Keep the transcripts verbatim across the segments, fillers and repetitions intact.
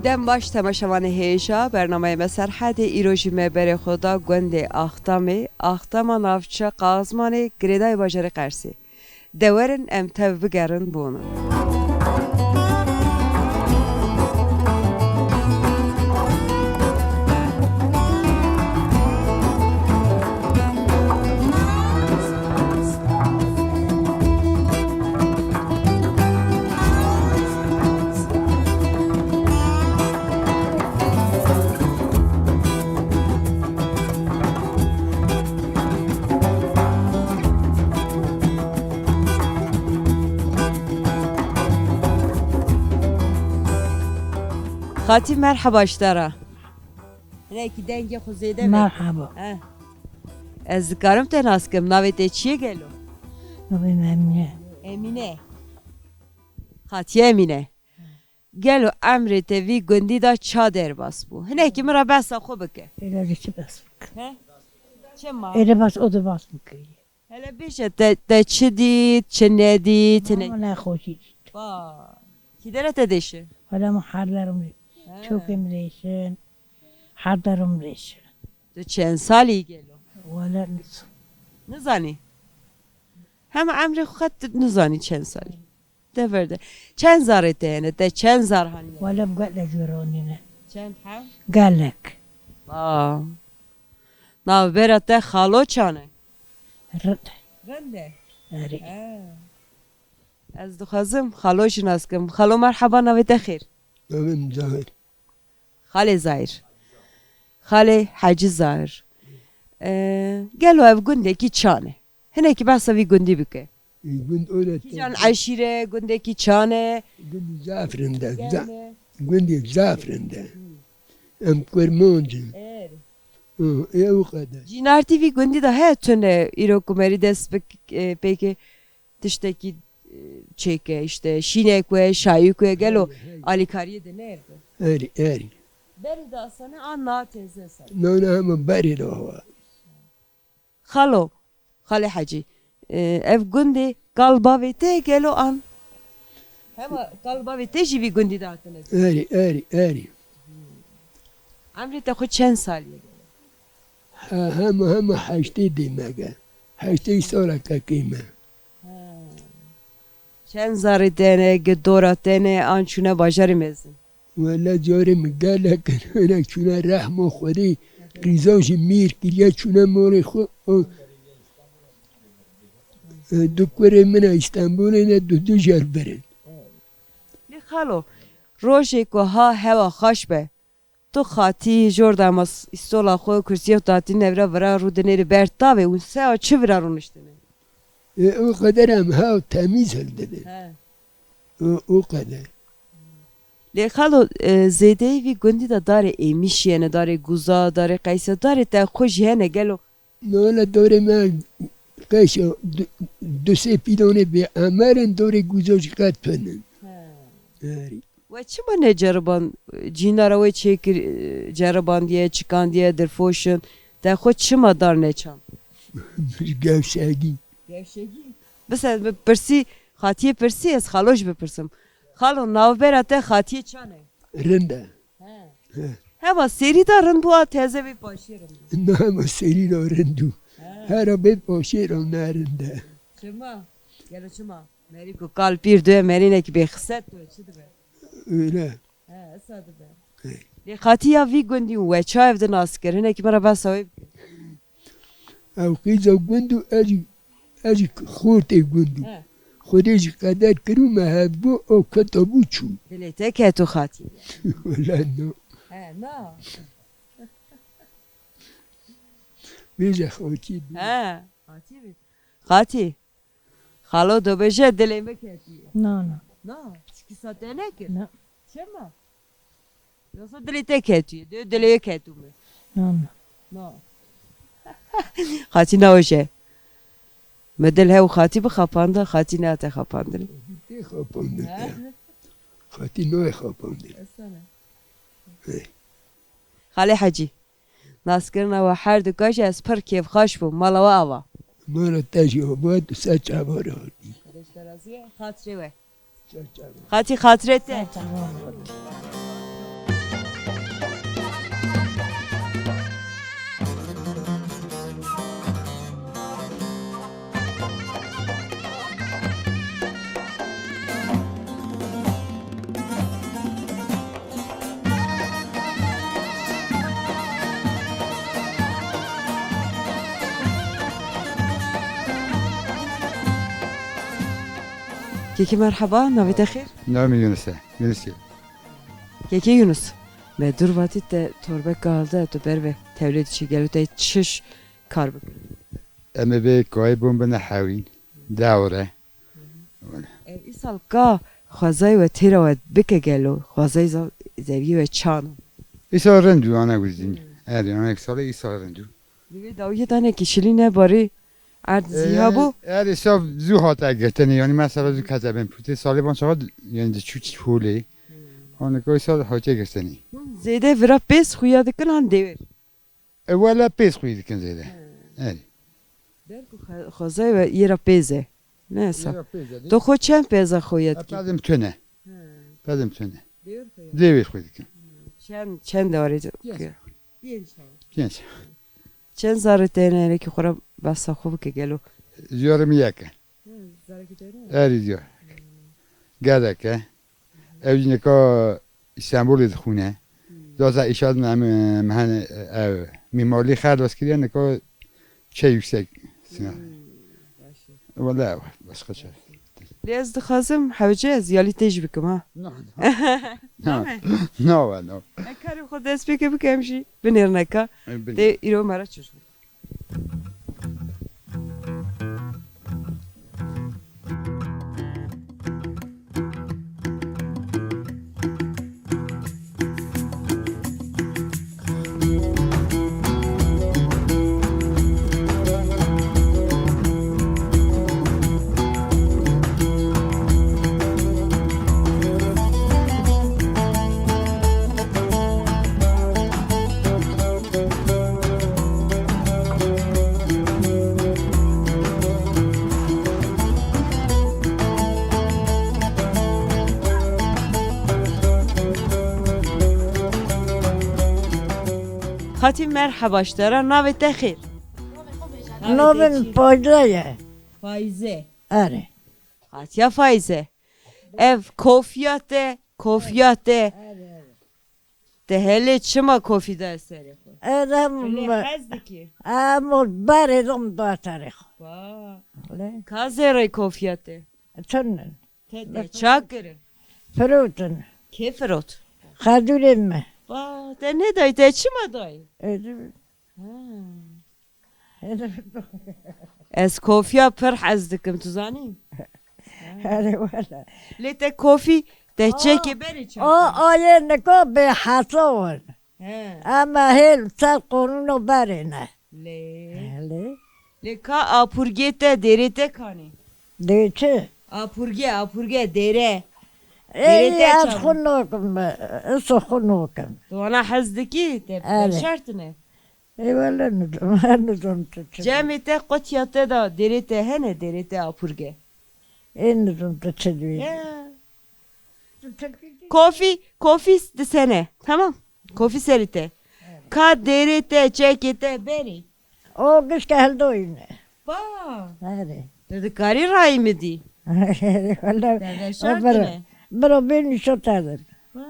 Dem baş temaşevanê hêja, bernameyê me Serhedê, îro jî me berê xwe da gundê Axtamê, Axtama navçe Qazmanê, girêdayê bajarê Qersê. De werin em tev bigerin bona. Xatî, merheba ji te re. Hinekî dengê xwe zêde be. Merhaba. He. Ez dikarim te nas kim? Navê te çi ye gelo? Navê min Emîne. Emîne. Xatiye Emîne. Gelo emrê te vî gundî de ça derbas bû? Hinekî min re behsa xwe bike. Êle de çi behs bike? He? Çima? Êle bas, o de bas bike. Hele bêje, te, te çi dît, çi nedît, ne? Ama ne xweşî dît. Ba. Kî dere te dêşe? Hele min her derim rê. He. Çokê min rêşin. Her derim rêşin. Tu çend salî gelo? Wele niz- Nizanî? Hem emrê xwe qet nizanî çend salî. Dever de. Çend zarê te hene? Te çend zar hanî? Wele bi gelek jûr hanîne. Çend heb? Gelek. Aa. Navbera te xalo çan e? Rind. Rind e? Erê. Ha. Ez dixwazim xalo jî nas kim. Xalo merheba, navê te xêr? Navê min Zahir. Xalê Zahir. Xalê Hecî Zahir. Ee, gelo ev gundekî çan e? Hinekî behsa vî gundî bike. Gund öyle. Kîjan eşîre, gundekî çan e? Gundî zaf rind e. Germ e. Gundî zaf rind e. Em kurmanc in. Êr. Hı, e o kadar. Cînartî vî gundî de heye tune îro ku merî dest bi, e, pêkê tiştekî, e, çêke, işte şînek we, şayîk we, gelo alîkariyê de ne ev? Erî, erî. Berî de asane an na teze sane. No, no, hema berî de hava. Xalo, Xalê Hecî, e, ev gundê kal bavê te gelo an? Hema kal bavê te jî vî gundî de hatine? Erî, erî, erî. Emrê te xwe çend salî ye? Ha, hema, hema heştê dê me ge. Heştê saleke kêm e. Ha. Çend zarê te ne, gi dora te ne, an çûne bajarê mezin? Wele carê min gelek hinek çûne rehma Xwedê, qîza jî mîr kiriye çûne malê xwe. O, e, du kurê min e Îstanbulê ne, du du jî li vir in. Lê xalo, rojê ku ha hewa xweş be, tu xatî jor de ma s-, îstola xwe, kursiyê xwe datî nevra vira rû dinêrî ber tavê û sea çi vira rûniştine? E, o qeder em hew temîz hildidin. He. O, o qeder. Lê xalo, e, zêdeyî vî gundî de darê êmîşî hene, darê guza, darê qeyse, darê te xwe jî hene gelo? Nale darê me qeyse du, du sê pîlanê bê emer in, darê guza jî qet tune in. He. Erî. We çima neceriban, cînara we çêkir, ceribandiye, çikandiye, dirfoşin, te xwe çima dar neçand? Gevşegî. Gevşegî? Bise bi pirsî, xatiyê pirsî, ez xalo jî bipirsim. Xalo, navbera te xatiyê çan e? Rind e. He. He. Hema serî de rind bû, a teze vê paşiyê rind bû? Na, hema serî de rind bû. He. Hera vê paşiyê re ne rind e. Çima? Gelo çima? Merî ku kal pîr doye merînekî bêxislet doye, çi dibe? Öyle. He, esa dibe. He. Lê xatî ya vî gundî û we çayev di nas kir, hinekî min re behsa wê bike. Ew qîza gund û ez jî, ez jî xortê gund û. He. Xwedê jî qeder kir û me hev bû, o keta bû çû. Dilê te keto xatî. Wele no. He, na. Bêje xatî bû. He, xatî bî. Xatî. Xalo dibêje dilê min ketiye. Na, na. Na, çikî sate nekir. Na. Çima? Yoksa dilê te ketiye, dê dilê wê ketûme. Na, na. Na. Xatî naweje. Me dil hew xatî bixapanda, xatî nehate xapandin. Tê xapandin. Ha? Xatî nayê xapandin. Esene. Hey. Xalê Hecî. Naskirina we her du ka jî ez pir kêfxweş bûm. Mala we ava. Mala te jî ava, tu ser çava re hatî. Xatî xatirê we. Ser çava. Xatî xatirê te. Ser çava re. Kekî merheba, navê te xêr? Navê min Yunus e. Yunus e. Kekî Yunus, me dur vatî te torbek galde, tu ber ve tevlê diçî, gelo te çiş kar bikî? Em ê vê kayê bûn bine hewîn, dewre. E, îsal ka xwezayê we têra we bike gelo, xwezayê za-, zeviyê we çan? Îsal rind û ana wizîn. Hmm. Erê, ana salê îsal rind û. Divê dawiyê danekî şilî ne barê erd E, zî yani, hebû. Erê, sav zû hate girtinê, yani mesela zû kezebin pûtê salê van çawa, yani di çû çi holê. Hmm. Hani koy sal hate girtinê. Hûn zêde vira pês xuya dikin an dewir? E, wele pês xuya dikin zêde. Hmm. Erê. Derku xe-, xwezayê we yê ra pêz e. Ne hesab. Yê ra pêz e, dê. To xwe çend pêza xuya E, dikî? Pedim tune. Hmm. Pedim tune. Dewir xuya. Dewir xuya dikin. Çend, çend dewrê Pênc. Pênc. Pênc. Çend zarê te ne, êrekî xwe re behsa xwe bike gelo? Ziyorê min yek e. Hı, zarekî te ne? Erî diyor. Gerek e. Ew jî nika Îstanbulê dixwîne. Hı. Zaten îşat me, me, me hene ev mîmarlî xerdos kiriye, nika şey yüksek sınav. Hmm, baş e. Wala başka şey. Lê ez dixwazim hewce ez yalî te jî bikim ha. No, no. Name? No, no. Ez karê xwe dest pê ke bikim jî binêrneka. Binêr. Tê îro me re çi jî. Xatî merheba ji te re, navê te xêr? Navê min Fayze ye. Fayze. Erê. Xatiya Fayze. Ev kofiya te, kofiya te. Erê, erê. Te helê çima kofî da serê xwe? Erê, Lê hez dikî? Em berê dom da serê xwe. Ba. Lê? Ka zêrê kofiya te? Çin in. Te de çak kirin? Firotin. Kê firot? Xedûrê me. Ba, te nedayî, te çima dayî? Ê, Ha. Ez kofiya pir hez dikim, tu zanî? Erê wele. Lê te kofî, te çekê berê çak. O, o yê nika bê hesa win. He. Ema hêl ser qonûno berê ne. Lê. Lê. Lê ka apurgê te, dêrê te kanê? Dê çi? Apurge, apurge, dêre. Ey, Dêrê te ez çawa? Xwe nakim, ez xwe nakim. Tu wana hez dikî, te Erê. Şertine. Ê wele nidim, nidim tu çi. Cemê te qutiya te da, dêrê te hene, dêrê te apurge. Ê nidim tu çi dibî. Ya. Kofî, kofî di sene. Tamam. Kofî serî te. Ka dêrê te, çekê te berî. O gişke hildoyne. Pa. Hadi. Te dikarî rayî min dî. Wele. Te de şart ne. Biro bê nîşo te dir. Pa.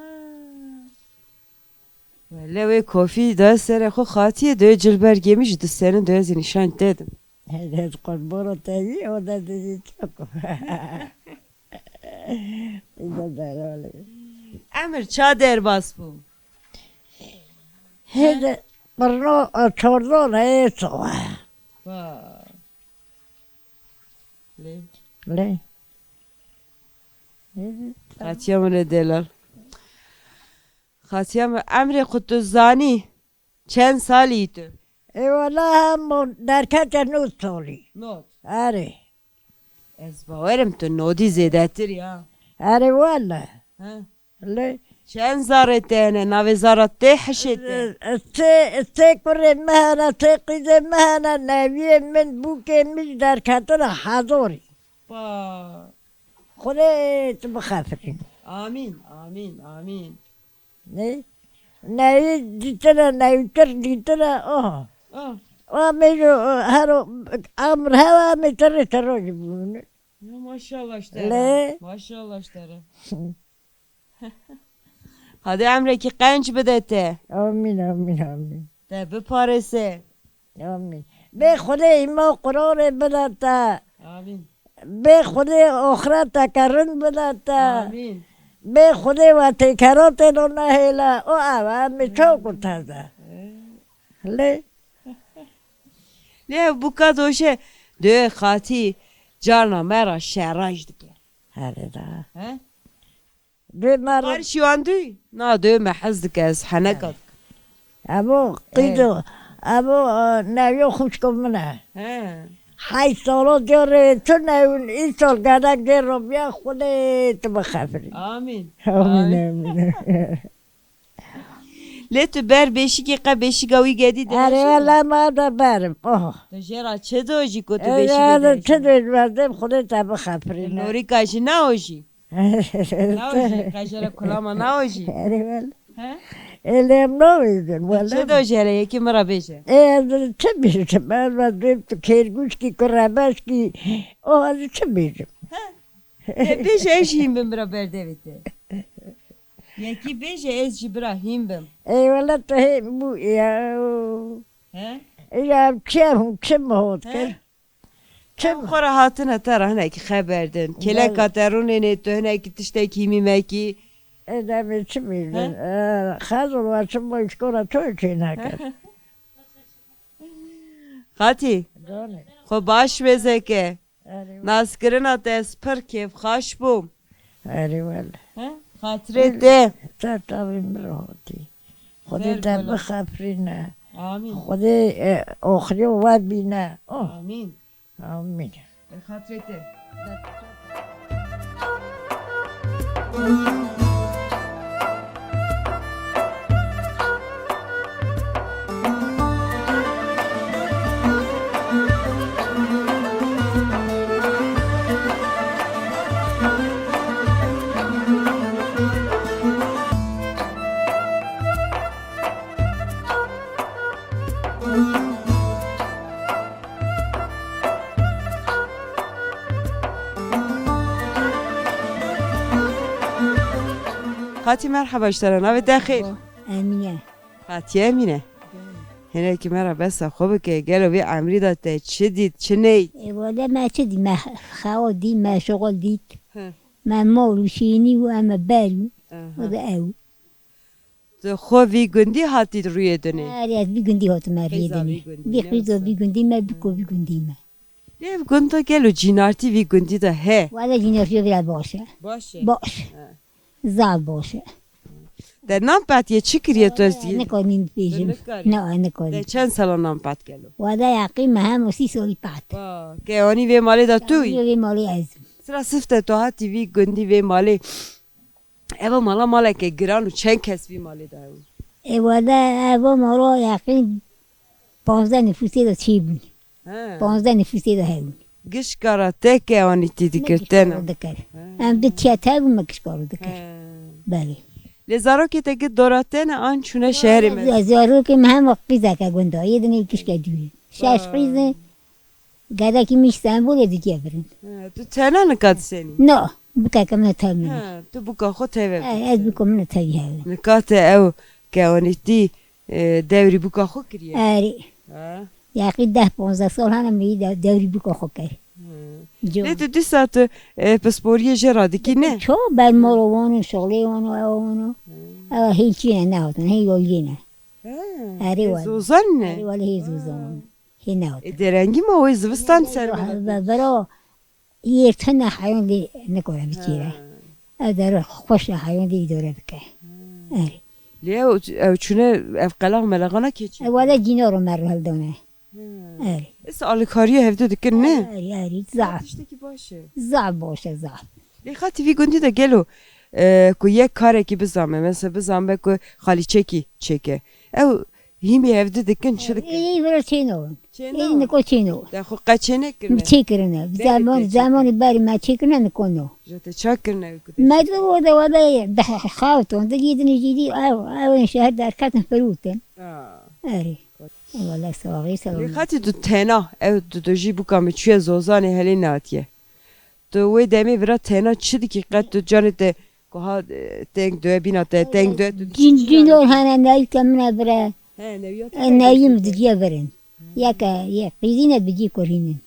Wele wê kofî da serê xwe xatiye, dê cilbergê min jî disenin, dê ez ê nîşan te dim. Hede qurbana te yî, o da dizî çoko. Îda derole. Emir ça derbas bû? Hede birno çordon e sowa. Va. Lê. Lê. Hatiya min e delal. Xatiya min, emrê xwe tu zanî? Çend salî tu? Ê wele hemo derkete nod salî. Nod. Erê. Ez bawerim tu nodî zêdetir ya. Erê wele. He. Lê. Çend zarê te hene? Navê zara tê hişê te? Sê, sê kurê me hene, sê qîzê me hene, neviyê min, bûkê min derketine hezorî. Pa. Xwedê tu bixefirin. Amîn, amîn, amîn. Ne? Neyî dîtine, neyîtir dîtine, aha. Ah. Amê jo, hero, amr hewa amê tirê tiro jî bûne. Ya maşallah ji te re. Lê? Maşallah ji te re. Hadi emrekî qenc bide te. Amîn, amîn, amîn. Te biparêse. Amîn. Bê Xwedê îma Qur'anê bide te. Amîn. Bê Xwedê oxreteke rind bide te. Amîn. Bê Xwedê we têkeratê lo nehêle. O ev e, min çok taze. Lê. Lê ev bûka doşe, dê xatî carna me ra şeraj dike. Herê da. He? Dê me ra Qarşî wan dû, na dê me hez dike, ez heneka dike. Ebo, qîdo, ebo, e, neviyo xwişko min e. He. Heyt salo diyorê, tu newin, îsal gedek dê robiya Xwedê tu bixefirî. Amîn. Amîn, amîn. Lê tu ber beşikê qe beşika wî gedî de. Erê wele ma de berim. Oh. Tu jê ra çi dojî ku tu beşikê de. Çi dojî, ez dêm Xwedê te bixefirîne. Norîka jî naojî. Naojî, qe jê re kulama naojî. Erê wele. He? Ê lê em navêjin wele. Çi dojî hele yekî min ra bêje. Ê ez çi bêjim? Ez ve dêm tu kêrgûşkî, kurebeşkî. O ez çi bêjim? He? Ê bêje ez jî hîn bim bira berdevê te. Yekî bêje ez jî bira hîn bim. Ê wele tu hê bû ya. He? Ya çi hûn çi mi hot kir? Çi mi? Xwe re hatine te re hinekî xeber din. Kêleka te rûnênê tu hinekî tiştekî mîmekî. Ê demê çi bî din? He? Xezir we çi bo îşkora to çê neke. Xatî. Xwe baş wêzeke. Erê wele. Naskirina te ez pir kêfxaş bûm. Erê wele. He? Xatirê te. Te tavî min re hatî. Xwedê te bixefirîne. Amîn. Xwedê, e, oxirê we bîne. Oh. Amîn. Amîn. Xatirê te. Xatî, merheba ji te re. Navê te xêr? Emîne. Xatî Emîne. Hinekî me re behsa xwe bike. Gelo vê emrî de te çi dît, çi neyt? Ê wele me çi dît? Me xewa dît, me şixul dît. He. Me mor û şînî û em ber û. Aha. O da ew. Tu xwe vî gundî hatî rûyê dinê? Erê, ez vî gundî hatime rûyê dinê. Vî qîza vî gundî me, biko vî gundî me. Lê ev gund de gelo cînartî vî gundî de he? Wele cînartiya vî de baş e. Baş e? Baş. He. Zaf baş e. Te nan petiye çi kiriye tu ez diyê? Nikarî min bêjim. Tu nikarî? Na, nikarî. Te çend sala nan pet gelo? Wele yaqîn me hem sî salî pet. Ba, kewanî vê malê de tu yî? Vê malê ez im. Sira sifte tu hatî vî gundî vê malê. Eva mala maleke giran û çend kes vî malê de hebûn? Ê wele eva mala yaqîn panzdeh nifûsê de çêbûn. He. Panzdeh nifûsê de hebûn. Gişka ra te kewanîtî dikir, te na? Me gişka dikir. He. Em du çete bûn, me gişka dikir. He. Belê. Lê zarokê te gid dora te ne an çûne şeherê me? Zarokê me hema qîzeke gunda, yê dinê gişke dûrî. Şeş qîz e. Gedekî min Stenbolê digiye birin. He, tu tena nika disenî? No, bikeke min tevî. He, tu buka xwe teve. He, ez buka min tevî heve. Nika te ew kewanîtî, e, dewrî buka xwe kiriye? Erê. He. Yaqî deh ponzdeh sal hene min de-, dewrî buka xwe kir. He. Lê tu dîsa tu, e, pisporiyê jê radikî ne? Ço ber moro wano, şolê wano, ew wano. He. Ew hêl çî ne, nehatin, hêl oliyê ne. He. Erê wele. Zozan ne? Erê wele hê zozan. Hê nehat. Ê, derengî ma wê zivistan ser bira. Bira yê tune heyon dê nikore biçîre. Ha. Ev dere xweş e, heyon dê îdare bike. Ha. Erê. Lê ew, ew çûne ev qelax melaxana keçî? Ew wele cînaro me re hildane. Ha. Erê. Îsa alikariya hevdu dikin ne? Erê, erê, zaf. Tiştekî baş e. Zaf baş e, zaf. Lê xatî vî gundî de gelo, e, ku yek karekî bizame, mesela bizame ku xalîçekî çêke. Ew Hîmî hevdi dikin, çi dikin? Ê, vira çêno. Çêno? Ê, niko çêno. Te xwe qe çê nekirine? Çê kirine. Bi zeman, zemanê berî me çê kirine, niko no. Ji te ça kirine ew ku te? Me di o de wele de xawton, di yedinê jî dî ew, ew ên şeher derketin firûtin. Aa. Erê. Wele saxî, saxî. Lê xatî tu tena, ew tu, tu jî buka min çûye zozanê helê natiye. Tu wê demê vira tena çi dikî? Qet tu canê te ku ha, e, teng due bîna te, teng due tu. Cîn, cînor hene neyke min e vire. He, newiya te. E, neyim digiye virin. Yeke, ye, qîzîne digî kurînin.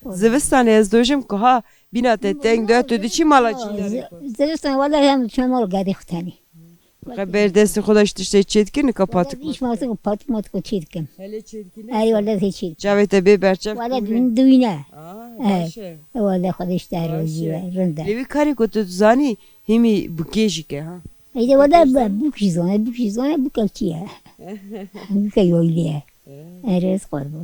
Zivistanê ez dojim ku ha bîna te teng de tu diçî mala cîndanê xwe. Zivistan wele hem çûme mala gedê xwe tenê. Qe ber destê xwe de ji tiştê çê dikin, nika patik. Wele îş matik û patik matik çê dikim. Hele çê dikin. Erê wele zê çê dikim. Çavê te bê berçav. Wele dûn dûne. Aa, baş e. Wele Xwedê ji te rozî we, rind e. Lê wî karê ku tu dizanî, hîmî bûkê jî ke, ha? Ey de wele bûk jî zane, bûk jî zane, bûk ev çi ye? Bûk e yoylê ye. Erê ez xwar bû.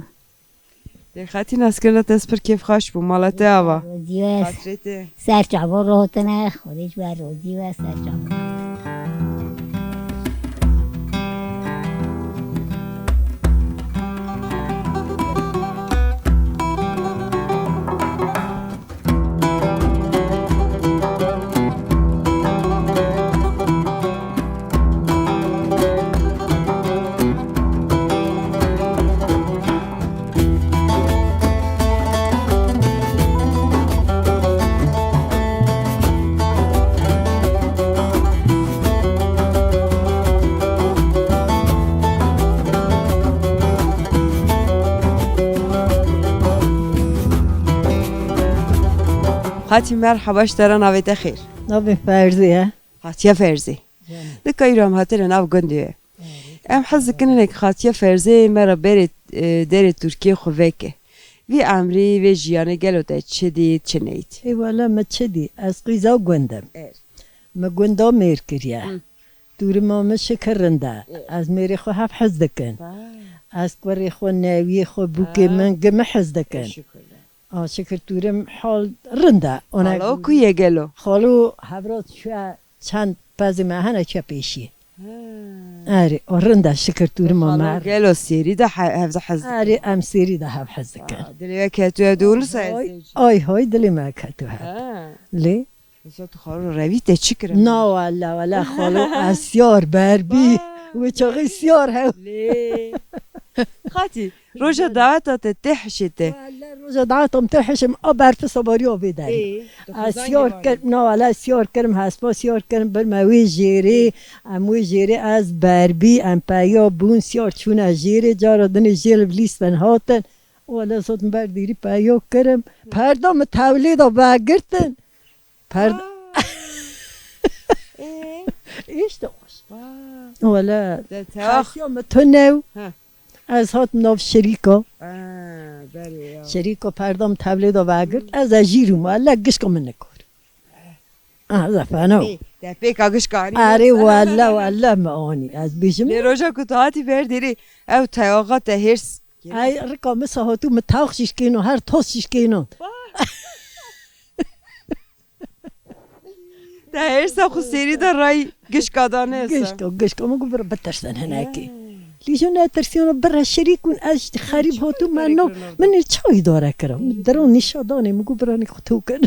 Lê xetî naskirina te ez pir kêfxweş bûm, mala te ava. Rozî wes. Xatirê te. Ser çava rotine, Xwedê ji we rozî wes, ser çava. Xatî merhaba, ji te re navê te xêr. Navê Ferzê ye. Xatiya Ferzê. Nika îro em hatine nav gundê we. Em hez dikin hinek Xatiya Ferzê me re berê, e, derê Tirkiyê xwe veke. Vî emrî, vê jiyanê gelo te çi dît, çi neyt? Ê wele me çi dî? Ez qîza gund im. Er. Me gunda mêr kiriye. Hı. Dûrima min şikir rind e. Er. Ez mêrê xwe hev hez dikin. Vay. Ez kurê xwe, newiyê xwe, bûkê min, gimi hez dikin. Şikir. A, şikir dûrim hal rind e. Ona Xalo ku ye gelo? Xalo hevrat çûye. Çend pezê me hene çe pêşî. Ha. Erê, o rind e, şikir dûrima me. Xalo gelo sêrî de he-, hev de hez dikin? Erê, em sêrî de hev hez dikin. Aa, dilê we ketûye dû, wisa ez Ay, zewcî. Ay, hay, dilê me ketû hev. Ha. Lê? Mesela tu xalo revî te çi kire? Na, wala, wala, xalo, ez siyar berbî. Vay. Wê çaxê siyar hew. Lê. Xatî, roja daweta te tê hişê te. Wele roja daweta min tê hişê min a berfisa bariya vê derê. Ê, tu Ez xizan siyar giranî. Kir, na wele siyar kirim, hespa siyar kirim, birme wê jêrê, em wê jêrê ez berbî, em peya bûn, siyar çûne jêrê, cara dinê jê li bilîstin hatin. Wele zot min ber dîrî peya kirim. Perda min tewlê de vegirtin. Perd- Aa. Ê. Îşte xweş. Vay. Wele De tewax. Xasiya min tune. Ha. Ez hatim nav şerîka. Aa, berê ya. Şerîka perda min tevlê de vegirt. Ez e jîr û male gişka min nikor. Ah, ez e fena. Ê, te pêka gişka anî. Erê wele, wele me anî. Ez bêjim. Lê roja ku tu hatî ber dêrê, ew tewaxa te hêrs. Ay, rika min sahatû min tax şişkêno, her tos şişkêno. Te hêrsa xwe sêrî de ray gişka dane sa. Gişka, gişka. Min got, "Bira bitirsin hinekî." Lîjo netirsiyon, bira şerîk bûn, ez ji xerîb hatûm, me no, min ê çawa îdare kira? Min diro nîşa danê, min got, "Bira nî xwe tokin."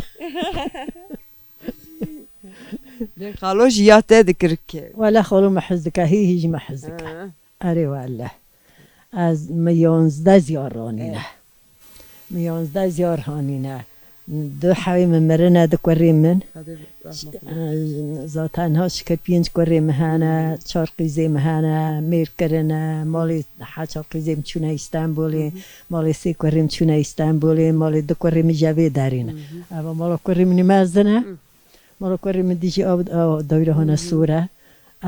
Lê xalo jî ya te dikir ke. Wele xalo me hez dike, hî hî jî me hez dike. Ha. Erê wele. Ez, mi yanzdeh ziyar ranîne. Evet. Mi yanzdeh ziyar hanîne. Du hewê min mirine, du kurê min. Xwedê rehmet bike. Zaten ha şikir pênc kurê min hene, çar qîzê min hene, mêr kirine, malê heşa qîzê min çûne Îstenbulê, malê sê kurê min çûne Îstenbulê, malê du kurê min jevê derîne. Eva mala kurê min mezin e. Mala kurê min dijî ew, ew dawîra hane sor e.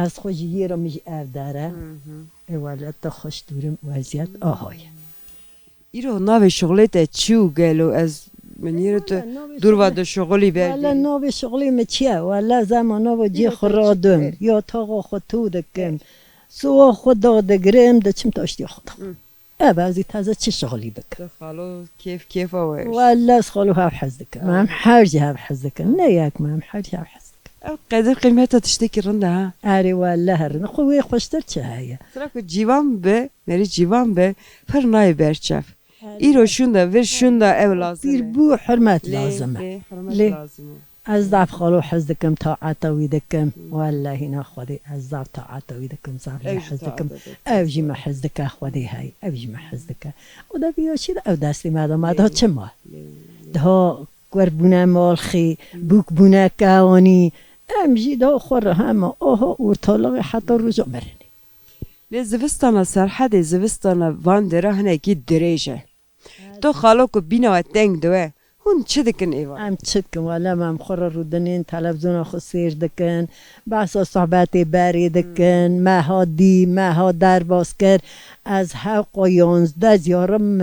Ez xwe ji yê re min jî ev der e. Ê wele te xweş dûrim weziyet aha ye. Îro navê şixulê te çi û gelo ez min îro tu dûr va de şixulî berdî? Wele navê şixulê min çi ye? Wele zema nava cê xwe radim. Ya taxa xwe tû dikim. Sowa xwe da digirim, diçim taştiya xwe da. Ev ez ê teze çi şixulî bikim? Tu xalo kêf kêfa we. Wele ez xalo hev hez dikim. Em her jî hev hez dikin. Ne yek me, em her jî hev hez dikin. Ev qedir qîmeta tiştekî rind e ha. Erê wele her rind. Xwe wê xweştir çi heye? Sira ku cîvan be, merî cîvan be, pir nayê berçav. Îro şûnda, vir şûnda ew lazim e. Pîr bû hurmet lazim e. Lê, lê hurmet lazim e. Ez zaf xalo hez dikim, taeta wî dikim. Wellehî na Xwedê ez zaf taeta wî dikim, zaf jî hez dikim. Ew jî me hez dike, Xwedê hey, ew jî me hez dike. Û de viya çi de ew destê me de, me de çi ma? Daha kur bûne malxî, bûk bûne kewanî. Em jî daha xwe re hema oho ortalığı heta roja mirinê. Lê zivistana Serhedê, zivistana van dera hinekî dirêj e. To xalo ku bîna we teng diwe, hûn çi dikin êvar? Em çi dikin? Wele me em xwe re rûdinên televîzyona xwe sêr dikin, behsa sohbetê berê dikin, me ha dî, me ha derbas kir. Ez hewqa yanzdeh ziyarim,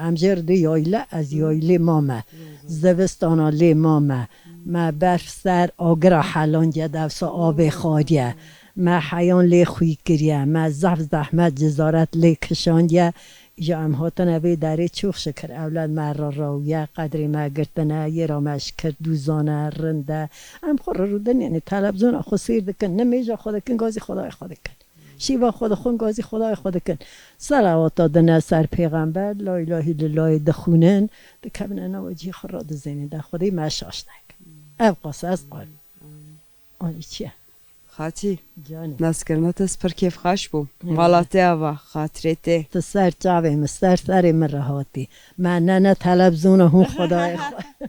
em jê re dê yayle, ez yaylê mame. Zivistana lê mame. Me berf ser agira helandiye, dewsa avê xwariye. Me heyan lê xwî kiriye. Me zehf zehmet cezaret lê kişandiye. Îja em hatine vê derê, çok şükür ewlad me re rewiye, qedrê me girtine, yê ra me ji kir dûzan e, rind e. Em xwe re rûdinên televîzyona xwe sêr dikin, nimêja xwe dikin, gazî Xwedayê xwe dikin. Şîva xwe dixwin, gazî Xwedayê xwe dikin. Selawata dine ser pêxember, la îlahî lilahî dixwînin, dikevine nava cihê xwe radizênin de Xwedê me şaş neke. Ev qas ez qal. Anî çi ye? Xatî, Canê. Naskirina te spir kêfxweş bû. Eyvallah. Mala te ava, xatirê te. Tu ser çavê min, ser serê min re hatî. Me ne ne televîzyona hûn Xwedayê xwe.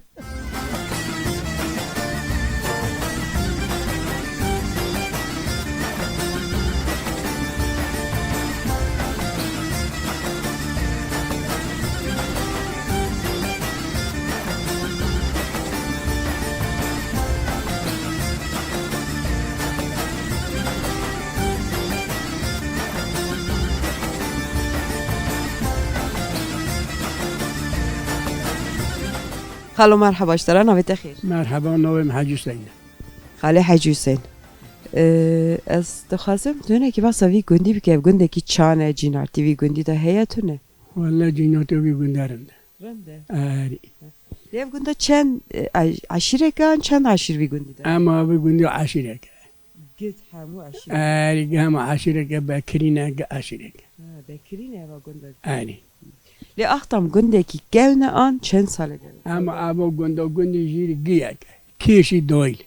Xalo, merheba ji te re, navê te xêr? Merheba, navê min Hecî Huseyîn e. Xalê Hecî Huseyîn. Ee, ez dixwazim tu hinekî behsa vî gundî bike, ev gundekî çan e, cînartî vî gundî de heye tune? Wele cînartî vî gundî rind e. Rind e. Erê. Lê ev gunda çend, e, eş-, eşîrek e an çend eşîr vî gundî de? Ema vî gundî eşîrek e. Gid hemû eşîrek. Erê, gid hemû eşîrek e, Bekirî ne, gid eşîrek e. Ha, Bekirî ne eva gunda. Erê. Lê Axtam gundekî kevn e an çend sal e gelo? Ema eva gunda gundî jî giyek e. Kêşî doyl.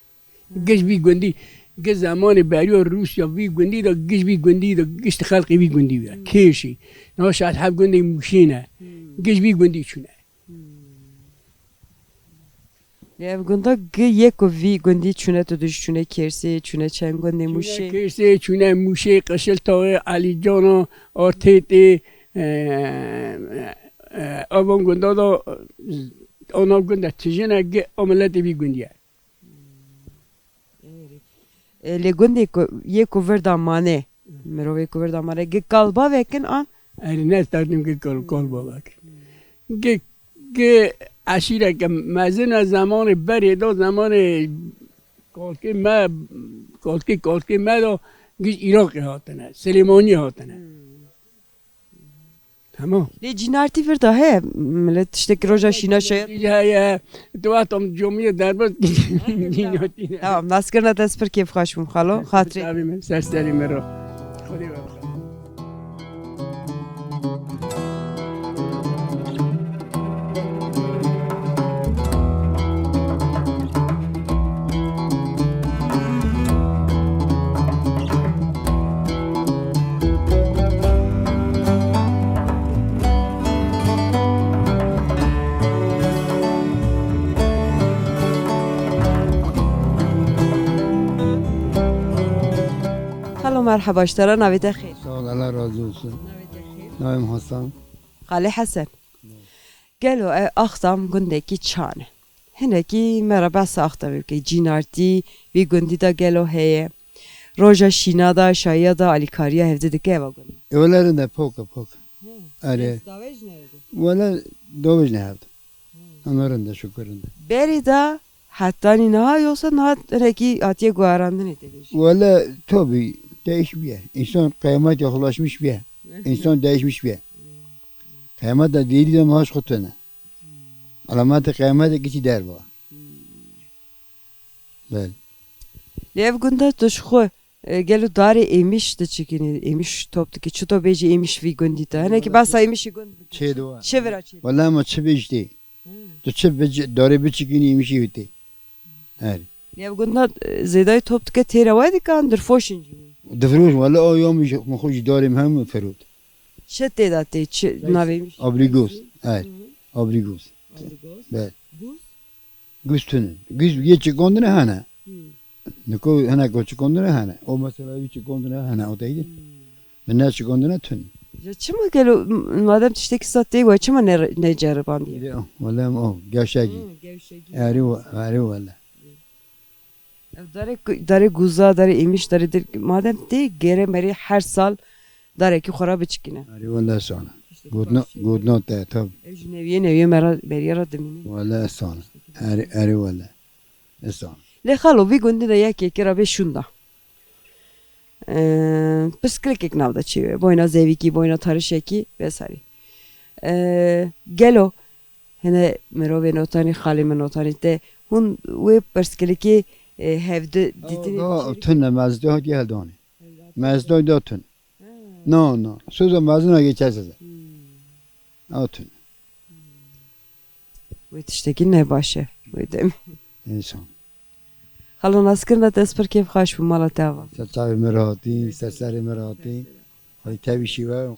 Giş vî gundî, giş zemanê beriya Rûsya vî gundî de giş vî gundî de giş xelqê vî gundî ye. Hmm. Kêşî. Niha şeş heft gundê Mûşê ne. Hmm. Giş vî gundî çûne. Hmm. Lê ev gunda gi yê ku vî gundî çûne, tu dijî çûne Kêrsê, çûne çend gundê Mûşê. Çûne Kêrsê, çûne Mûşê, Qişiltaxê, Elîcana, Artêtê, e, e, e, evan gunda da, e, ana gunda tijine gi a miletê vî gundî ye. E, lê gundê ku yê ku vir de mane, mirovê ku vir de mane, gi kalba vekin an? Erê, ne startîm gi kal-, kalba vekin. Gi, gi eşîreke mezin e, zemanê berê de, zemanê kalkê me, kalkê, kalkê me de giş Iraqê hatine, Silêmaniyê hatine. Hmm. Tamam. Lê cînartî vir de heye, millet tiştekî roja şîna şeye. Heye, tu wexta min comiyê derbas cînartî ne. Tamam, naskirina te spir kêfxweş bûm xalo, xatirê. Ser serê min, ser serê min ro. Xwedê we bi xêr. Xalo, merheba ji te re, navê te xêr? Sağ ol, Allah razı olsun. Navê te xêr? Navê min Hasan. Xalê Hesen. Gelo ev Axtam gundekî çan e? Hinekî me re behsa Axtamê bike. Cînartî vî gundî de gelo heye? Roja şîna de, şayiya de alîkariya hevdî dike eva gundî? E, wele rind e, pok e, pok. Hı. Erê. Dawê jî nerede? Wele dawê jî nehevdî. Hı. Ama rind e, şukur rind e. Berê de hetanî niha, yoksa niha hinekî hatiye guherandinê tê de jî? Wele tabii değişmiye. İnsan kıyamete ulaşmış bir. İnsan değişmiş bir. Qiyameta dêrî de maaş xwe tune. Alametê qiyametê giçî derva. Belê. Lê ev gunda tu ji xwe, e, gelo darê êmiş diçikinî, êmiş top dikî, çito bêjî êmiş vî gundî te? Hinekî behsa êmişî gund bikî. Çêdiwa. Çi vira çêdiwa? Wela ma çi bêjî tê. Hmm. Tu çi bici-, darê biçikinî êmişî wî tê. Erê. Lê ev gunda, e, zêdayî top dike têra we dike an dirfoşin jî? Dirfoş, wele o ya min xwe jî darê min hemû ferot. Çi tê de tê, çi navê êmiş? Abrîgos. Erê. Hı hı. Abrîgos. Abrîgos. Be. Guz? Guz tune. Guz yê çikandine hene. Hı. Niko hene ko çikandine hene. O mesela wî çikandine hene, o teydi. Hı. Min ne çikandine tune. Ya çima gelo, m-, madem tiştekî sa tê we, çima ne, neceribandiye? Ya, wele o, gevşegî. Hı, gevşegî. Erê we-, erê wele. Ev darê ku-, darê guza, darê êmiş, darê dil, madem tê gere merê her sal darekî xwe ra biçikîne. Erê wele sona. Tiştekî Godna, baş e. Godna te, tab. Ev ji neviye neviye mera, beriye ra dimîne. Wele sona. Erê, erê wele. Sona. Lê xalo, vî gundî de yek yekê ra bê şûnda. Ee, pirsgirêkek nav de çêbe. Boyna zevîkî, boyna tarişekî vesaire. Ee, gelo hene mirovê notanî, xalê min notanî te hûn wê pirsgirêkê, e, hevdi dîtinê? Da, da, çêrî tune mezda geldanê. Mezda da tun. Ha. No, no. Suzo mezina geçerse. Hmm. O tun. Wê tiştekî ne baş e. Wê dem. Însan. Xalo naskirina te ez pir kêfxweş bûm mala te ava. Ser çavê min re hatî, ser serê min re hatî. Xwedî tevî şîwe.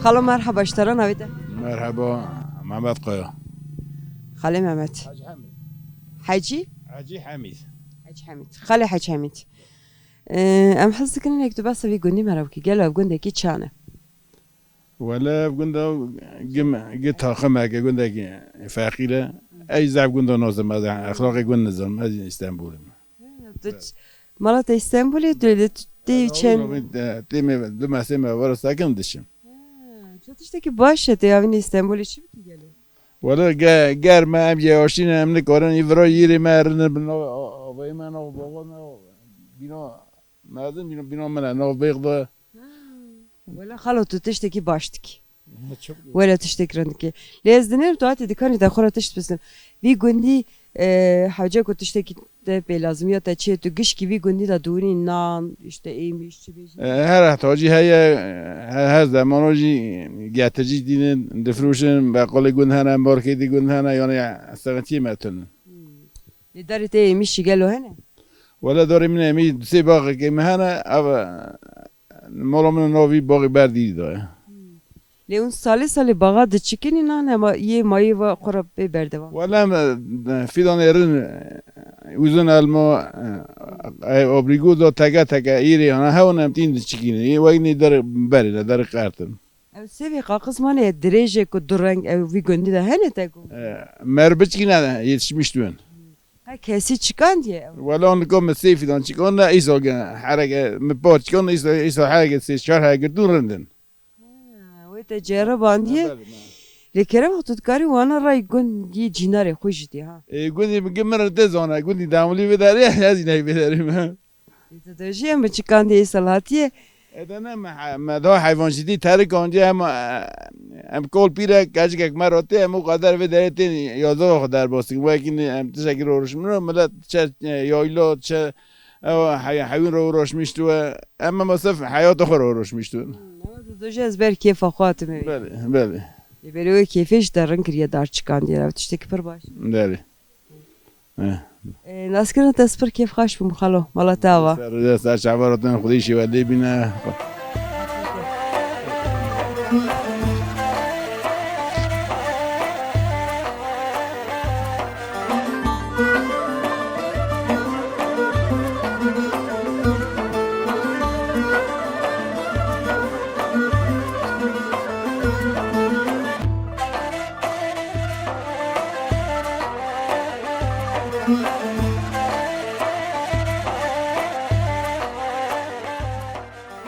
Xalo merheba, ji te re navê te? Merheba, Mehmet Kaya. Xalê Mehmet. Hacı Hamid. Hecî? Hacı Hamid. Hec Hemîd. Xalê Hec Hemîd. Ee, em hez dikin hinek tu behsa vî gundî me re bikî. Gelo ev gundekî çan e? Wele ev gunda gim, gi taximeke gundekî feqîr e. Ez zaf gunda nazim, ez exlaqê gund nizim, ez Îstenbulî me. Ha, tu ç-, mala te Îstenbulê, tu lê tu tê çend? Tê me, du mesê me vara sekin dişim. Ha, tu tiştekî baş e, tê avînê Îstenbulê çi bikî gelo? Wele ge-, germ e, em yewaşî ne, em nikarin î vira yîrê me rinin bin avayê me, nav bawa me, bîna mezin, bîna, bîna min e, nav bêx de. Ha. Wele xalo tu tiştekî baş dikî. Wele tiştekî rind dikî. Lê ez dinêrim tu hatî dikanî te xwe re tişt bisin. Vî gundî, e, hewce ku tiştekî te pê lazim ya te çi ye, tu gişkî vî gundî de diwirî nan, işte êmîş, çi bêjî? E, her ihtiyacî heye, e, her zemano jî getircî dînin, difroşin, beqolê gund hene, marketê gund hene, yani sıkıntı me tune. Hmm. Lê darê te êmîşî gelo hene? Wele darê min êmî du sê baxekê min hene, ev, e, mala min nav vî baxê ber dîrî daye. Hmm. Lê hûn salê salê baxa diçikinî nan hema yê mayê ve xwe re pê berdewam? Wele em, e, fîdanê rin, e, uzun elma, e, e, abrîgo da teke teke îrê ana hewn em tîn diçikînin. Yê wek nê der berê ne, der qertin. Ew sêvê qaqizmanê dirêjê ku du reng ew vî gundî de hene te ku? E, mer biçikîne yetişmiş dûn. Qe kesî çikandiye ew? Wele an dika min sê fîdan çikan ne, îsa ge-, hereke min par çikan, îsa, îsa hereke sê çar heye girtûn rindin. Ha, wê te ceribandiye. Belê, belê. Lê kerem tu dikarî wana ray gundî cînarê xwe jî dî ha. Ê, gundî min, min re te zana, gundî demulî vê derê, ez jî ney vê derê me. Ê, tu dojî em bi çikandiye îsal hatiye. Ê, de ne, me he-, me daha heyvan jî dî terik andiye, em, e, em kol pîre, keçikek me re tê, em û qeder vê derê tên, yazda xwe derbas dikin. Wekî ne, em tiştekî rorişmino, millet çe, e, yayla, çe, Ew hey-, hewîn re uğraşmıştı ve em, em sırf heyata xwe re uğraşmıştı. Hmm, ama tu dojî ez ber kêfa xwe hatime wê. Belê, belê. Ê, belê wê kêfê jî te rin kiriye dar çikandiye, ev tiştekî pir baş. Belê. Eh. Ê, naskirina te ez pir kêfxweş bûm xalo, mala te ava. Ser, ser çava re tên xwedî şî we lê bîne.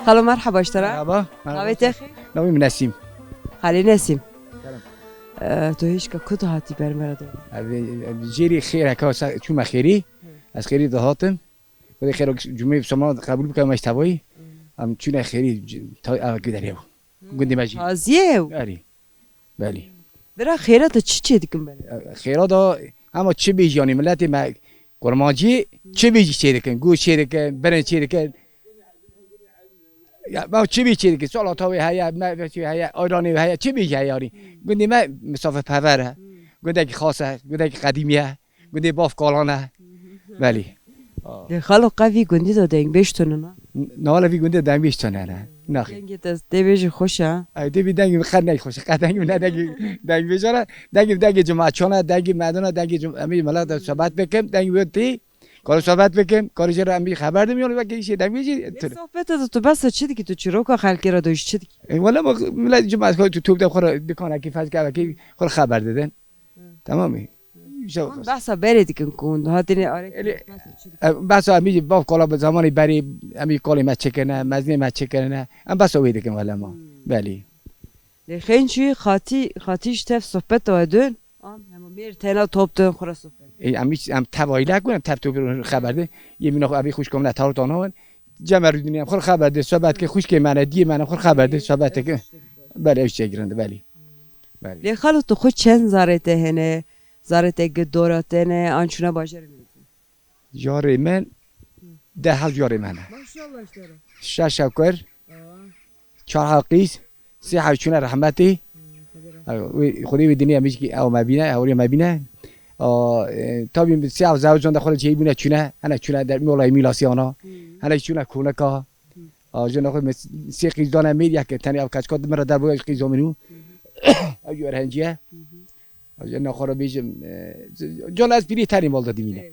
Xalo, merheba ji te re. Merhaba, merhaba. Navê te xêr? Navê min Nesîm. Xalê Nesîm. Kerem. Ee, tu hêşka ku dihatî ber me re de? Ev, ev, jêrî xêr heka sa-, çûme xêrî. Hı. Ez xêrî dihatim. Wê xêr cumê soma qebûl bike me ji tevayî. Hı. Em çûne xêrî c-, ta-, ev giderê. Hı. Gundê me jî. Tazî ye ew? Erî. Belê. Bira xêra te çi çê dikin belê? Xêra da hema çi bêjî, yanî miletê me kurmancî çi bêjî çê dikin, goş çê dikin, birin çê dikin. Ya, me çi bêjî çê dikin, salata wê heye, meyve wê heye, ayranê wê heye, çi bêjî heye yanî. Gundê me misafirperver e. Gundekî xas e, gundekî qedîmî ye. Gundê bav kalan e. Belî. Lê xalo qe vî gundî de dengbêj tune ne? Na wele vî gundî de dengbêj tune ne. Naxê. Dengê te dê bêjî xweş e. Ay, dê bî dengê min qet neyê xweş. Qet dengê min ne dengê, dengbêjan e. Dengê min dengê cimaçan e, dengê merdin e, dengê cim-, em ê milet de sohbet bikim, dengê wê tê. Karî sohbet bikim, karî jê re em ê xeber dim, yanî wekî îşê dengbêjî. Lê sohbeta de tu behsa çi dikî, tu çîroka xelkê re dojî çi dikî? E, wele bak, milet cimat xwe tu top de xwe re dikanekî, fezkevekî xwe re xeber didin. Tamam mı? Hûn behsa berê dikin ku hûn hatine arê. Elê, behsa çi dikin? E, behsa em î bav kola bi zamanî berî, em î kolê me çekene, mezinê me çekene. Em behsa wê dikin wele ma. Hmm. Belî. Lê xênçî xatî, xatî ji tev sohbet de dön. An, hema mêr tena top dön xwe re sohbet. E, em î, em tev aîlek bûn, em tev top xeber de. Yê min xwe, evî xwişka min e, tawr tana win. Cem Erûdînî em xwe xeber de, sohbet ke xwişkê me ne, diyê me ne, xwe xeber de, sohbet ke. Belê, ew çek girinde, belî. Belê. Lê xalo tu xwe çend zarê te hene? Zarê te gi dora te ne, an çûne bajarê me? Jarê min, deh hev jarê me ne. Maşallah işte. Şeş hev kur, çar hev qîz, sê hev çûne rehmetî. Wê, Xwedê wê dinê em jî ew me bîne, ewrê me bîne. A, e, tabî sê ev zewcan de xwe çêyî bûne çûne, hene çûne der molayê mîlasiyana, hene çûne konika. A, jina xwe me sê qîz dane mêr, yek tenê ev keçka di min re derboya qîza min û ew jî öğrenciye. A, jina xwe re bêjim, e, can ez pîrê tenê mal de dimîne.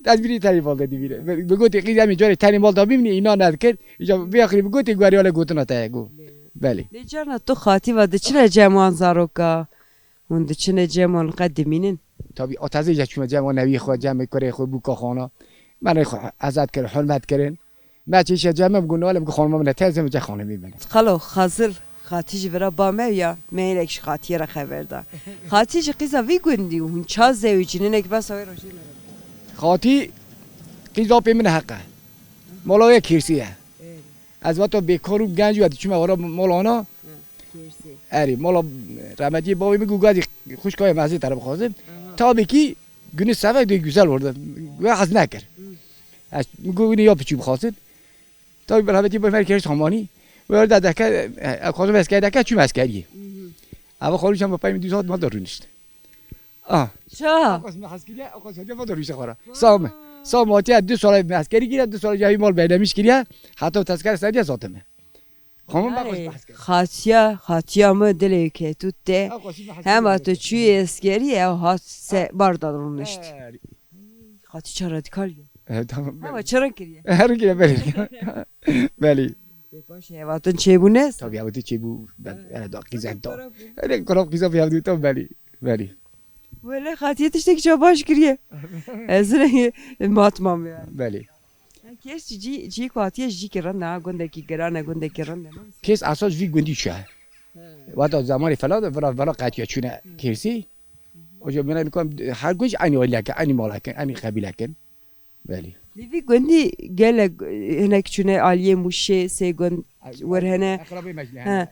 Ez birî tenê mal de dibîne. Bi, bi gotê qîz em ê carê tenê mal de bimîne, îna nedikir. Îca vê axirî bi gotê guheriyale gotina te ye, go. Belê. Lê carna tu xatî ve diçine cem wan zaroka? Hûn diçine cem wan qet dimînin? Tabî, a tezê je çûme cem wan newî xwe, cem kurê xwe, bûka xana. Me ne xwe ezet kir, hurmet kirin. Me çêşe cem me, bi gunale bi xanima min ne, tezê min ce xanimê min. Xalo, Xazil. Xatî ji vira ba me ya, me hinek ji Xatiyê re xeber da. Xatî ji qîza vî gundî û hûn ça zewicînin, hinek behsa wê rojê me re bike. Xatî qîza apê min heq e. Mala wê Kêrsî ye. Erê. Ez vata bêkar û genc û ez diçûme wara mala ana. Hı, Kêrsî. Erê, mala rehmetiyê bavê min got, ez xwişka wê mezin te re bixwazim. Aha. Tabî ki günü sefer de güzel orada. Wê hez nekir. Hı. Ez got, wînî ya piçû bixwazin. Tabii, bi rehmetî Bêmer Kêrî Samanî. Wê orada deke, e, e, xwazim eskerî deke, çûm eskeriyê. Ev xwalû çend bi pey min dîsa ma da rûnişt. Ah. Ça? Xwazim eskeriye, xwazim eskeriye, ma da rûnişt xwara. Sa me. Sa me hatiye, du sala me eskerî kiriye, du sala cahî mal beylemiş kiriye. Heta tezkere seriye zatime. Xwazim ben xwazim eskeriye. Xatiya, xatiya me dilê ketû te. Hema tu çûyê eskerî, ew hat se bar da rûnişt. Xatî ça radîkal ye. E, tamam. Ama çi reng kiriye? Her rengî belî. Belî. Lê paşê hevatin çêbûne? Tabii, hevatin çêbû. Ben, e, da, qîzek da. Öyle kurap qîza bir yavdu tam belî. Belî. Wele Xatiyê tiştekî ça baş kiriye. Ez rengî mat mam yani. Belî. Kes cî, cî ku hatiye jî ki rind e, gundekî giran e, gundekî rind e. Kes esas vî gundî çi ye? Wata zamanê fela de, vira, vira qetiya çûne Kêrsî. Oca bina nikom her gund aynı aileke, aynı maleke, aynı kabileke. Belî. Li vî gundî gelek, e, hinek çûne aliyê Mûşê, sê gund wir hene. Eqrabê me jî ne hene.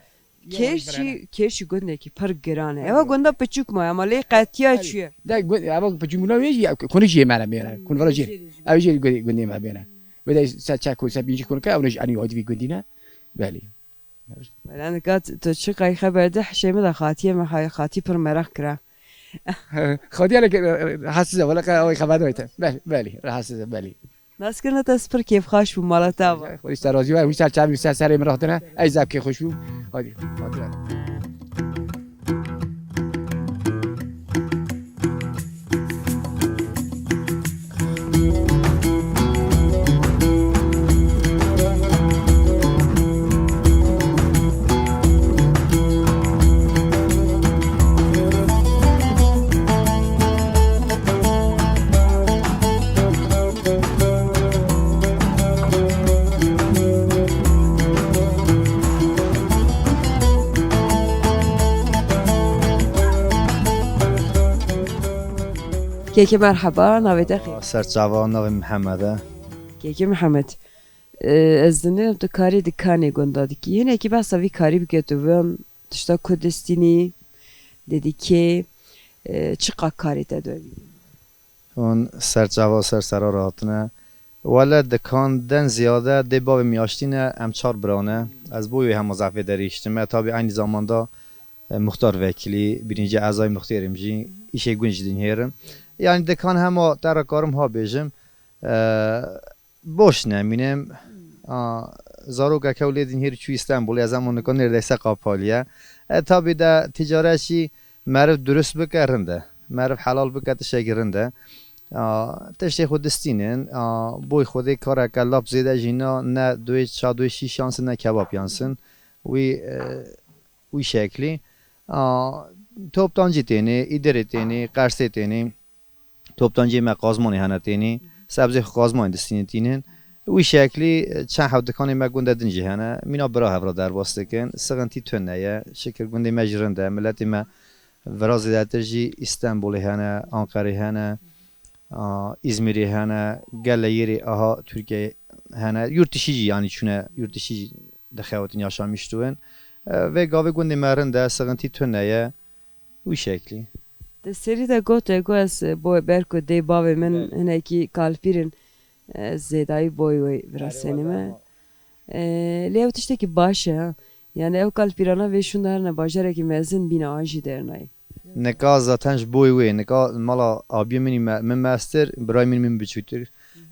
Kêrçî, Kêrçî gundekî pir giran e. Ewa gunda piçûk ma, ama lê qetiya çûye. De gund, ewa piçûk muna wê jî, kun jî me re mêre, kun vira jî. Ew jî gundê me bêne. Wê de se çek kun, se pîncî kun ke, ew ne jî anî hadî vî gundî ne. Belî. Wela nika tu çi qey xeber de hişê min de xatiye me hay-, xatî pir meraq kira. Xatiye leke, e, e, rahatsız e, wela qey xeber de te. Belî, belî, rahatsız e, belî. Naskirina te spir kêfxaş bû, mala te ava. Xwedî ser razî be, wî ser çavî ser serê min rahatine, ey zevkê xweş bû. Hadi, hadi. Kekê merheba, navê te xêr? Serçava, navê Mihemed e. Kekê Mihemed, e, ez dinêrim tu karî di kanê gunda dikî. Hinekî behsa vî karî bike tu vin tişta ku distînî, Dedî kê, e, çiqa karê te dewî? Hûn ser çava ser sera re hatine. Wele dikan den ziyade dê bavê min yaştîne, em çar bira ne. Ez bo wê hema zehfê derî hiştime. Tabî eynî zamanda, e, muxtar vekilî, birinci ezay muxtêrim jî, îşê gund jî dinhêrim. Yani dikan hema te re karim ha bêjim. E, boş nemînim. A, zarokek ew lê dinhêr çû Îstanbulê, ez hema nika neredeyse qapaliye. E, tabî de ticaret jî meriv durust bike rind e. Meriv helal bike tiştekî rind e. A, tiştê xwe distînin. A, boy Xwedê kareke lap zêde jî na, ne doyê ça doyê şîş yansin ne kebap yansin. Wî, e, wî şeklî. A, toptancî tênê, îdirê tênê, qersê tênê. Toptanciyê me qazmanê hene tênî, sebzê xwe qazmanê distînin tînin. Wî şeklî çend hev dikanê me gundê din jî hene. Mîna bira hev re derbas dikin. Sixintî tune ye. Şikir gundê me jî rind e. Miletê me vira zêdetir jî Îstenbolê hene, Anqerê hene, a, Îzmîrê hene, gelê yêrê aha Tirkiyeyê hene. Yurt dişî jî, yanî çûne yurt dişî jî dixewitin yaşamîş dûn. E, vê gavê gundê me rind e, sixintî tune ye. Wî şeklî. Di serî de gote ku ez, e, bo ber ku dê bavê min Belê. Hinekî kalpîr in, e, zêdayî boy wê virasenîme. Erê, wele. E, lê ew tiştekî baş e, ha. Yani ew kalpîrana vê şûnda herine bajarekî mezin bîne an jî dernayê. Nika zaten ji boy wê, nika mala abiyê min, min mestir, birayê min, min biçûtir.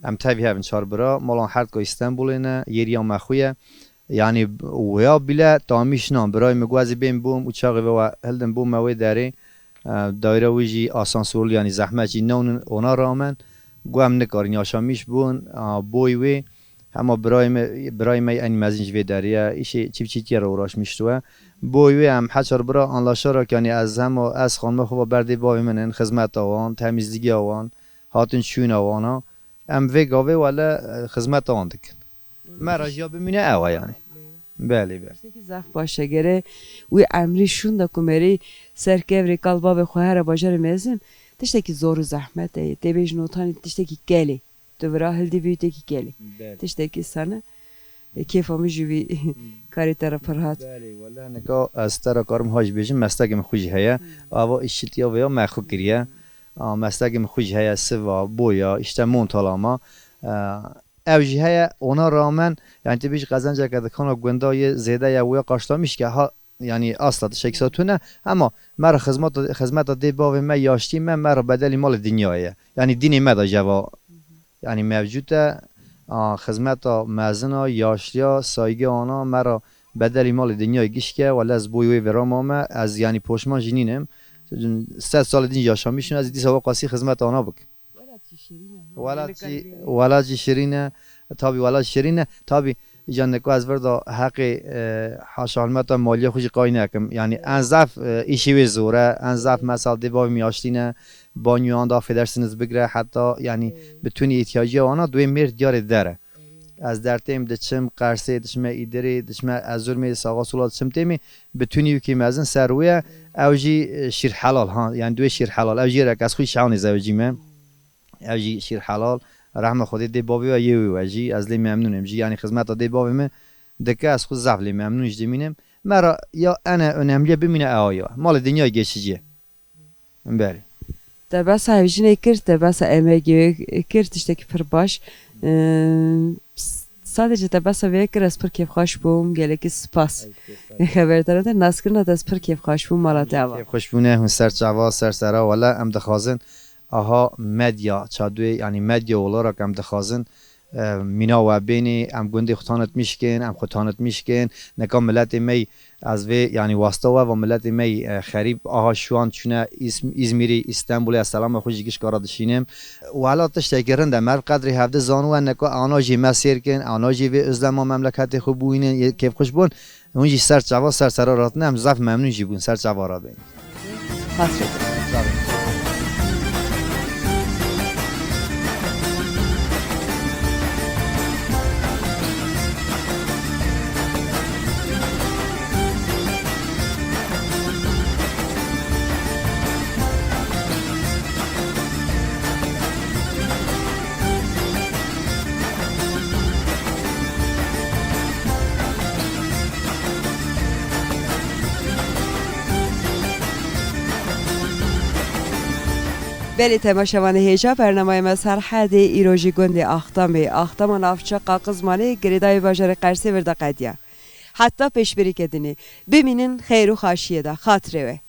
Em tevî hevin çar bira, malan herdka Îstenbulê ne, yêriya me xwe ye. Yani wêya bîle tamîş nan, birayê min got ez ê bêm bûm û çaxê ve we hildim bûme wê derê. E, daîra wî jî asansorlu, yani zehmet jî newnin, ona rağmen got em nikarin yaşamîş bûn, a, boy wê. Hema birayê me, birayê me en mezin ji vê derê ye, îşê çiftçîtiyê re uğraşmîştû ye. Boy wê em heçar bira anlaşarak, yani ez hema ez xanime xwe ve berdê bavê min in, xizmeta wan, temîzligiya wan, hatin çûna wana. Em vê gavê wele, e, xizmeta wan dikin. Me re jî ya bimîne ew e yani. Belê, belê. Tiştekî zaf baş e. Gere wî emrî şûnda ku merî ser kevrê kal bavê xwe here bajarê mezin, tiştekî zor û zehmet e. Tê bêjin otanî tiştekî kelê. Tu vira hildî bî têkî kelê. Belê. Tiştekî sane. E, kêfa min jî vî karê te re pir hat. Belê, wele nika ez te re karim ha jî bêjim, mestekê min xwe jî heye. Hmm. Ava îşçîtiya vêya me xwe kiriye. A, mestekê min xwe jî heye, siva, boya, işte montalama. E, ew jî heye, ona rağmen, yani tu bêjî qezenceke dikana gunda yê zêde ye, wêya karşılamış ke ha, yani asla tiştekî sa tune, ama me re xizmeta, xizmeta dê bavê me, yaştî me, me re bedelî malê dinyayê ye. Yani dînê me de jeva, yani mevcut e, a, xizmeta mezina, yaşliya, saygî ana, me re bedelî malê dinyayê gişke, wele ez boy wê vêra mame, ez yani poşman jî nînim. Sed salê din yaşamîş in, ez dîsa waqasî xizmeta ana bikim. Welat jî şirîn e, ha? Welat jî, welat jî şirîn e. Tabî welat şirîn e. Tabî îca nika ez vir da heqê, e, haşa hilmeta maliye xwe jî qayîl nekim. Yani en zaf, e, îşê wê zor e. En zaf mesela dê bavê min yaşlî ne. Banyoyan da affedersiniz bigire. Heta yani, hmm, bütün îhtiyacîya wana duê mêr diyarê der e. Ez dertêm diçim, Qersê, diçime Îdirê, diçime Erzurumê, saxa sola diçim têmî, bi tunî wekî mezin ser wê ye, ew jî, e, şîr helal, ha, yani duê şîr helal. Ew jî rek ez xwî şehanê zewicîme. Ew jî şîr helal. Rehme Xwedê dê bavê we yê wê we jî, ez lê memnûn im jî. Yani xizmeta dê bavê min dike, ez xwe zaf lê memnûn jî dimînim. Me re ya ene önemliye bimîne ew ya. Malê dinyayê geçici ye. Belê. Te behsa hevjînê kir, te behsa emegê kir, tiştekî pir baş. Ee, s-, sadece te behsa vê kir, ez pir kêfxweş bûm, gelekî spas. Xeber te re de, naskirina te ez pir kêfxweş bûm, mala te ava. Kêfxweş bûne, hûn ser çava, ser sera, wele em dixwazin, aha medya, çadwê, yani medya olarak em dixwazin, e, mîna we bênê, em gundê xwe tanitmîş kin, em xwe tanitmîş kin. Nika miletê me yî, ez vê, yanî wasta we va miletê me yî, e, xerîb, aha şu an çûne Îzm-, Îzmîrî, Îstenbulê, ez selama xwe jî gişka re dişînim. Wela tiştekî rind e, meriv qedrê hevdî zaniwe, nika ana jî me sêr kin, ana jî vê özlema memleketê xwe bûyînin, yê kêfxweş bûn. Hûn jî ser çava, ser sera re hatine, em zaf memnûn jî bûn, ser çava re bên. Hasret. Belê temaşevanê hêja, bernameya me Serhedê îro jî gundê Axtamê, Axtama navçe Qaqizmanê, girêdayê bajarê Qersê vir de qediya. Heta pêşberîkê dinê, bimînin xeyr û xaşiyê de, xatirê we.